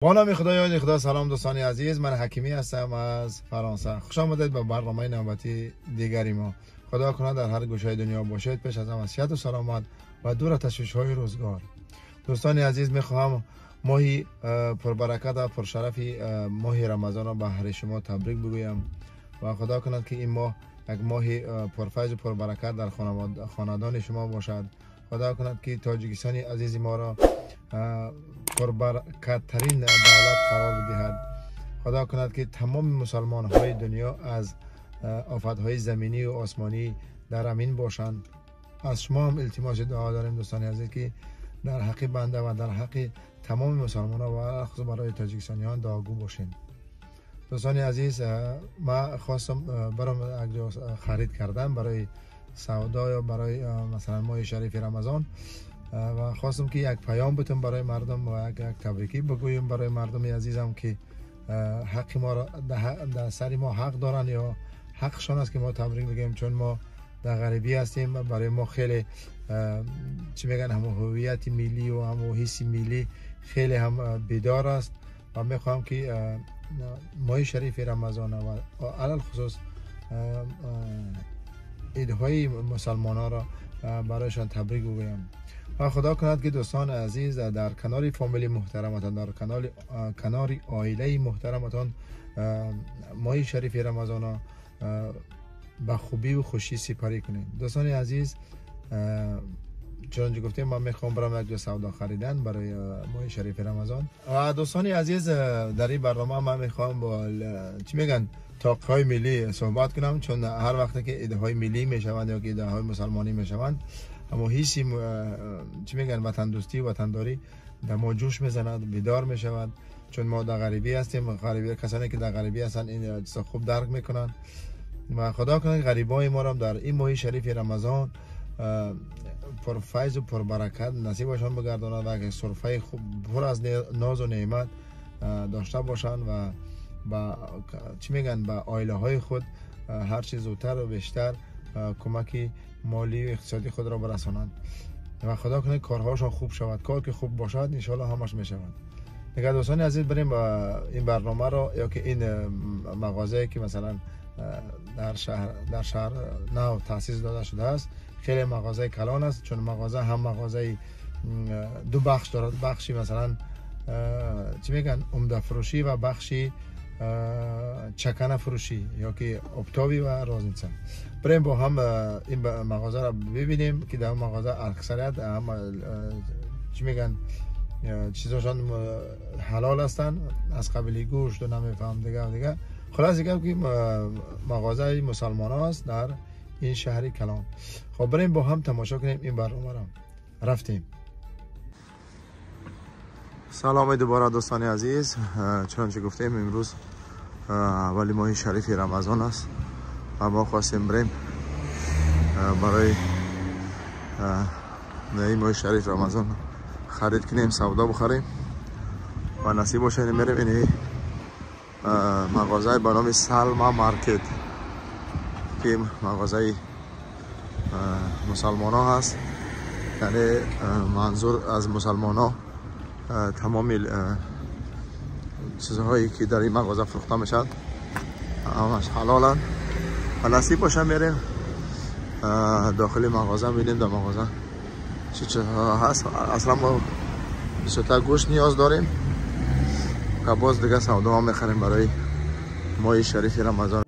با نام خدا یاد خدا. سلام دوستان عزیز، من حکیمی هستم از فرانسه. خوش آمدید به برنامه نوبتی دیگری ما. خدا کنه در هر گوشه دنیا باشید، پیش از همه صحت و سلامت و دور از تشویش های روزگار. دوستان عزیز، میخواهم ماهی پربرکت و پرشرف ماه رمضان را به هر شما تبریک بگویم و خدا کند که این ماه یک ماه پرفیض و پربرکت در خاندان شما باشد. خدا کند که تاجیکستان عزیز ما را پربرکت ترین دولت قرار بدهد. خدا کند که تمام مسلمان های دنیا از آفت های زمینی و آسمانی در امین باشند. از شما هم التماس دعا داریم دوستان عزیز که در حق بنده و در حق تمام مسلمان ها و خصوصا برای تاجیکستانیان دعاگو باشین. دوستان عزیز، ما خواستم برام خرید کردن برای سودا یا برای مثلا ماه شریف رمضان و خواستم که یک پیام بدم برای مردم و یک تبریکی بگویم برای مردم عزیزم که حق ما را در سر ما حق دارن یا حقشان است که ما تبریک بگیم، چون ما در غریبی هستیم و برای ما خیلی چی میگن هم هویت ملی و هم حس ملی خیلی هم بیدار است و میخوام که ماه شریف رمضان و علی الخصوص عیدهای مسلمان ها را برایشان تبریک بگویم و خدا کند که دوستان عزیز در کنار فامیلی محترمتان، در کنار عائله محترمتان ماه شریف رمضان به خوبی و خوشی سپری کنید. دوستان عزیز، چون گفتیم من میخوام برام یک جا سودا خریدن برای ماه شریف رمضان. و دوستان عزیز، در این برنامه من میخوام با چی میگن تاقهای ملی صحبت کنم، چون هر وقت که ایده‌های ملی میشوند یا که ایده‌های مسلمانی میشوند، اما حسی چی میگن وطن دوستی و وطنداری در ما جوش میزند، بیدار میشود. چون ما در غریبی هستیم، غریبی کسانی که در غریبی هستند این چیزا خوب درک میکنن و خدا کنه غریبای ما را در این ماه شریف رمضان پر فیض و پر برکت نصیبشان بگرداند و که سرفه خوب پر از ناز و نعمت داشته باشند و با چی میگن با عائله های خود هر چیز زودتر و بیشتر کمک مالی و اقتصادی خود را برسانند و خدا کنه کارهاشان خوب شود. کار که خوب باشد ان شاء الله همش میشود. دیگه دوستان عزیز، بریم این برنامه را یا که این مغازه که مثلا در شهر نو تاسیس داده شده است، خیلی مغازه کلان است، چون مغازه هم مغازه دو بخش دارد، بخشی مثلا چی میگن عمده فروشی و بخشی چکنه فروشی یا که оптовый و розница. بریم با هم این مغازه را ببینیم که در مغازه اکثریت هم چی میگن چیزاشان حلال هستن، از قبیل گوشت و نمیفهم دیگه. خلاص دیگه که مغازه مسلمان هاست در این شهر کلان. خب بریم با هم تماشا کنیم این برنامه را. رفتیم. سلام دوباره دوستان عزیز، چنانچه گفتیم امروز اولی ماه شریف رمضان است و ما خواستیم بریم برای این ماه شریف رمضان خرید کنیم، سودا بخریم و نصیب باشه میریم این مغازه به نام سلما مارکت که مغازه مسلمان ها هست. یعنی منظور از مسلمان ها تمام چیزهایی که در این مغازه فروخته میشد همش حلالن و نصیب باشه میریم داخل مغازه میبینیم در مغازه چه چیزها هست. اصلا ما بیشتر گوشت نیاز داریم و باز دیگه سودا ها میخریم برای ماه شریف رمضان.